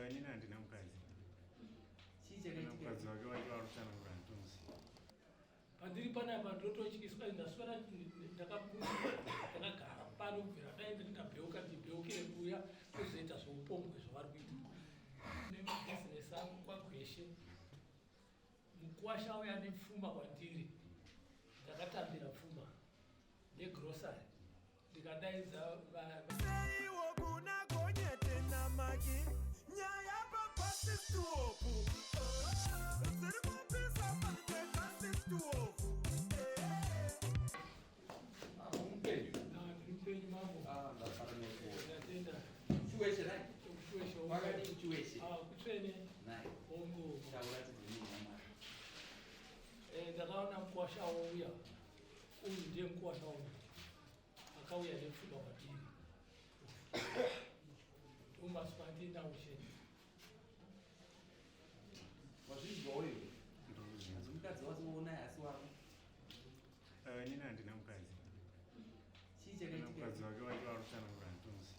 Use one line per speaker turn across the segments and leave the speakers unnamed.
Inini handina mukadzi.
Chii chakaitika?
Mukadzi wake wacho ari kutsanangura nditonzi.
Pandiri panapa ndototyiswa, ndaswera ndakagara pano kubvira dai ndiri ndabheuka ndibheukire kuuya kuzoita zveupombwe zvavari kuita nemabhizinesi angu kwaGweshe. Mukuwasha auya nepfuma kwandiri, ndakatambira pfuma negrosari ndikadaidza.
Seiwo kuna Gonyete naMaki, nyaya papasisituopu dziri kupisa patekasisituopu.
Mupenyu?
Ndiri mupenyu, mambo.
Ah, ndafara nekuona.
Ndatenda.
Chiweshe nai?
Kuchiweshe.
Wakadii kuChiweshe?
Ah, kutsvene.
Nai.
Hongu.
Taura tidzimii namwari.
Ndakaona mukuwasha wouya uyu, ndiye mukuwasha uyu akauya nepfuma kwatiri ndomasuku andinawo chete.
Wazvinzwawo iwe?
Ndozvinzwa.
Hanzi mukadzi wacho uonaye asi wako.
Inini handina mukadzi.
Chii
Kana
chakaitika?
mukadzi wake wacho ari kutsanangura nditonzi.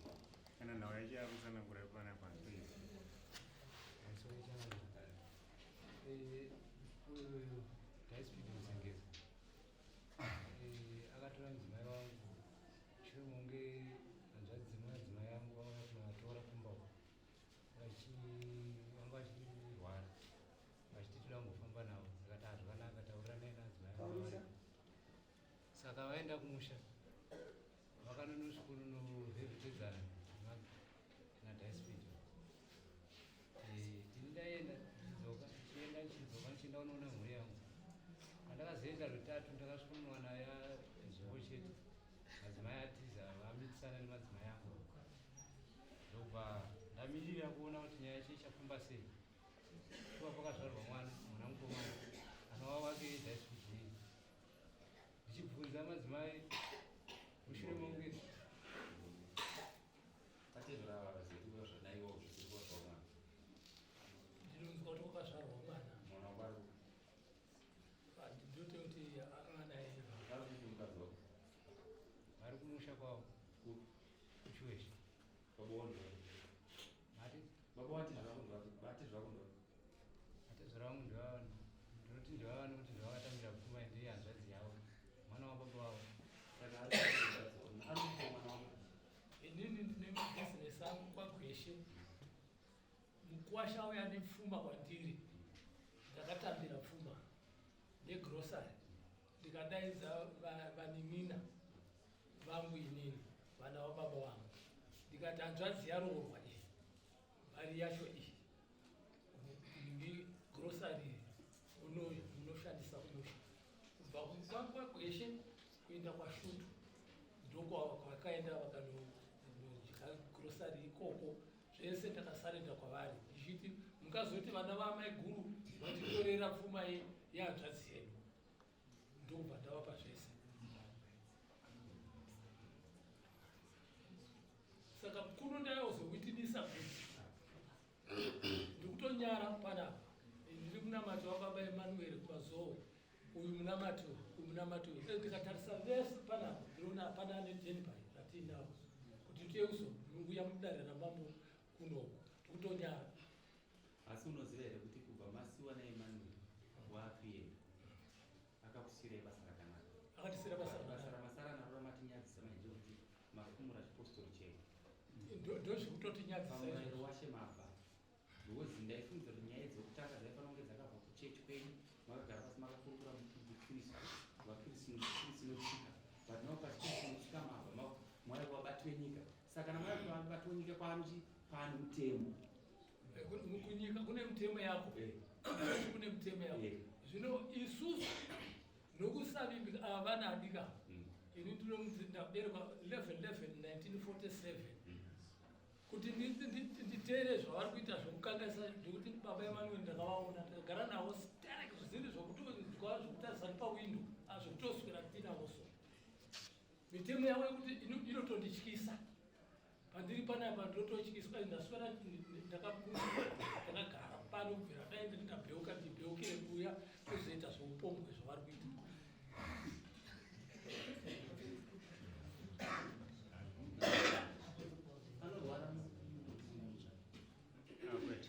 Kana nhau yacho ari kutsanangura panapa handitoizi.
Uyu Daispeed Musengezi akatora mudzimai wangu mushure monge hanzvadzi dzemadzimai angu vauya kunovatora kumba uko, vanga vachirwara, vachiti toda kungofamba navo. Akati hazvakanaka, tauriranai nadzimai angu
Taurisa.
Saka vaenda kumusha, vakanonosvikonovhevhetedzana naDaispeed. Ini ndaenda ndichidzoka, ndichienda ndichidzoka, ndichienda kunoona mhuri yangu. Pandakazoenda rutatu, ndakasvikonowana yazvimbo chete, madzimai atiza, vamitisana nemadzimai angu. Ndobva ndamirira kuona kuti nyaya yacho ichafamba sei. Shuwa pakazvarwa mwana, mwana mukomana anova wake Daispeed. Ndichibvunza madzimai mushure monge
Patezvara vaziriwa zvanaiwa zvisiriwa zvaumwana.
Ndinonzwa kuti kwakazvarwa mwana.
Mwana wako ari
Ndinote kuti mwana
ari kupi mukadzi wako?
Vari kumusha kwavo kuChiweshe.
Baba wando.
Mati?
Baba wati zvako ndovati, bati zvako ndovati.
Atezvara vangu ndivava, ndinoti ndivava nekuti ndivakatambira pfuma ndiye hanzvadzi yavo, mwana wababa vavo.
Saka ari kupi mukadzi wako? Ari kupi mwana wako?
Inini ndine mabhizinesi angu kwaGweshe. Mukuwasha auya nepfuma kwandiri, ndakatambira pfuma negrosari, ndikadaidza vanin'ina vangu inini, vana vababa vangu, ndikati hanzvadzi yaroorwa iyi, mari yacho iyi grocery munoshandisa kumusha. Kubva kwaGweshe kuenda kwaShutu ndokwavakaenda, vakanodya grocery ikoko. Zvese ndakasarenda kwavari ndichiti mungazoti vana vamai guru vatitorera pfuma yehanzvadzi yedu. Ndobva ndavapa zvese. Saka kuno ndaizowitinisa kuti ndikutonyara panapa. Ndiri munamato wababa Emanueri kuMazowe. Uyu munamato, uyu munamato uyu. Ndikatarisa vese panapa, ndinoona hapana ane 10 pai ratiinawo kuti tiye kuzouya mudare ramambo kunoku. Ndikutonyara.
Asi unoziva here kuti kubva masiwa naEmmanuel waakuenda, akakusiyirai basa rakanaka?
Akatisira basa
Basa
rakanaka.
ramasara naro ramatinyadzisa manje kuti mafumura chipostori chedu.
Ndozvekutotinyadzisa
Pamurayiro
izvozvo.
washe mabva, because ndaifungidzira kuti nyaya dzokutanga dzaifanira kunge dzakabva kuchechi kwenyu, makagara pasi, makakurukura mukristu, vakristu notsika, but now pachikristu notsika mabva mwari vabati venyika. Saka kana mwari vabati wenyika, kwaanochi paane mutemo.
Kunyika kune mutemo yako. Kune mutemo yako. Zvino isusu nokusavimbika ava vana adika. Ini ndinomuti ndaberekwa 11 11 1947. Kuti nditeere zvavari kuita zvokukanganisa, ndekuti baba Emanuel ndakavaona, ndakagara navo sterek, zvisiri zvokutonzwa, zvekutarisa nepawindo, zvekutoswera tinavo. So mitemo yavo yekuti inotondityisa. Pandiri panapa ndototyiswa, ndaswera ndakagara pano kubvira dai ndiri ndabheuka ndibheukire kuuya kuzoita zveupombwe zvavari kuita.
Anorwara.
Ah, kwete.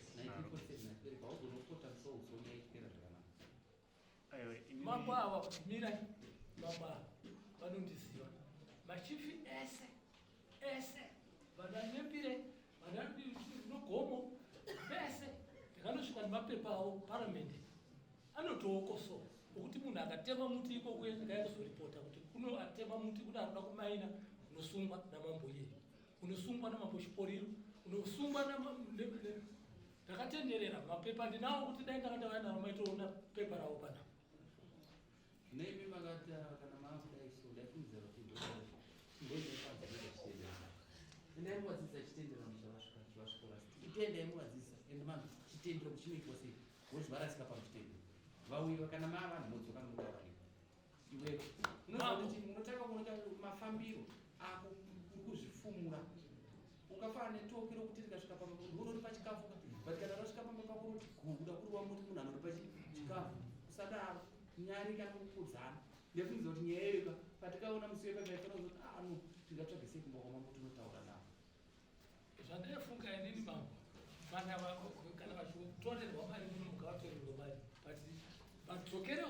Aiwa, inini-
Mambo ava mirai, mambo ava vanondiziva. Machifi ese ese vananyembire vananogomo vese ndakanosvika nemapepa avo paramende anotooko so okuti munhu akatema muti ikoko ndakaya kuzoripota kuti kuno atema muti kuno anoda kumaina unosungwa namambo iyeye unosungwa namambo Chiporiro unosungwa ndakatenderera mapepa ndinawo kuti dai ndanga ndauya naro maitoona pepa ravo panapa.
Nemi makati kana maakudai so ndaifungidzira kuti ndochimboiaadzidza chitenderano. Endai muvadzidzisa chitenderano chavasvika itendai muvadzidzisa ende manzi chitendero chinoitwa sei vozi varasika pamuchitendero vauyiwa kana maa vanhu modzoka notaura iwewe unoziva kuti unotanga kuona mafambiro ako uri kuzvifumura ungafanana netoki rokuti rikasvika pamba unoripa chikafu but kana rasvika pamba pako roti guda kuri wamuti munhu anoripa chikafu kusadaro nyarika nokukudzana. Ndaifungidzira kuti nyaya iyoyo patikaona musi wepamaifanira kuzoti ah no tingatsvage sei kumba kwamambo tinotaura navo.
Zvandaifunga inini mambo, vana kana vachitorerwa mari muno mukavatorerwa mari but vadzokere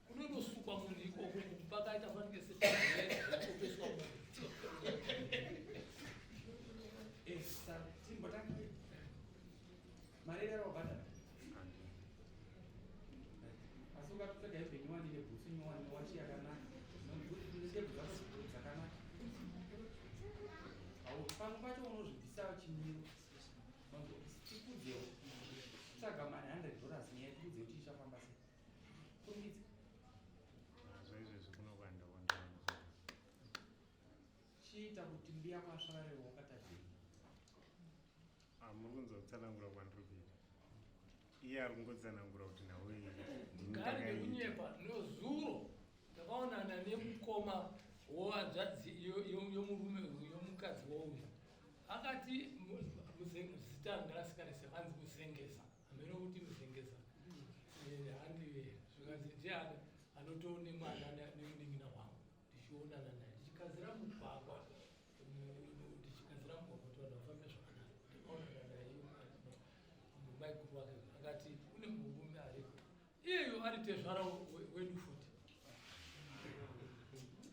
kunondosukwa munhu ikoko pakaita fanike sekopeswa munhu.
Timbotanga mari iri wabhadhara asi ukatopfeka hembe nyowani nebhutsu nyowani newachi yakanaka ndebvu dzako dzakanaka pamwe pacho unozvibvisa chimiro tikudzewo tsvaga mari $100 nyaya tikudze kuti ichafamba sei kurumidza.
Nazvo izvezvi kunokwanda kwanda.
Chiita kuti mbiya kwasvavarewo wakatadzei?
Muri kunzwa kutsanangura kwandiri kuita iye ari kungotsanangura kuti nhau iyi ndini
Gari
ndakaita.
Nekunyepa nozuro ndakaonana nemukoma wohanzvadzi yomurume yomukadzi wouyu akati zita randarasingarese hanzi Muzengeza hameno kuti Muzengeza handi zvikanzi ndiani anotoone mwana nemunin'ina wangu ndichionana naye ndichigadzira mugwagwa ndichigadzira mugwagwa kuti vanhu vafambe zvakanaka ndakaonana naye maiguru wake akati kune murume ariko iyeyo ari tezvara wedu futi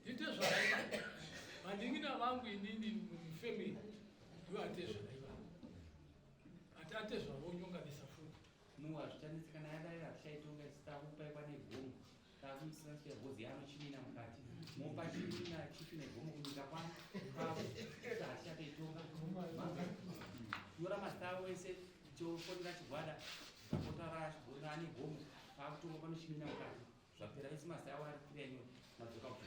nditezvara ivavo vanin'ina vangu inini mufamily ndivo atezvara ivavo ati atezvara vonyonganisa futi.
No, hazvichanetsi kana yadai hatichaitonga isi takupaikwa negomo takuisira bhozi yanochimina mukati mopa chimina chifi negomo kunyika kwavo hatichatoitonga nyora mazita avo ese tofonera Chigwada tapota ane gomo pakutonga panochimina mukati zvapera isi mazita avo ari kiriya nyora madzoka.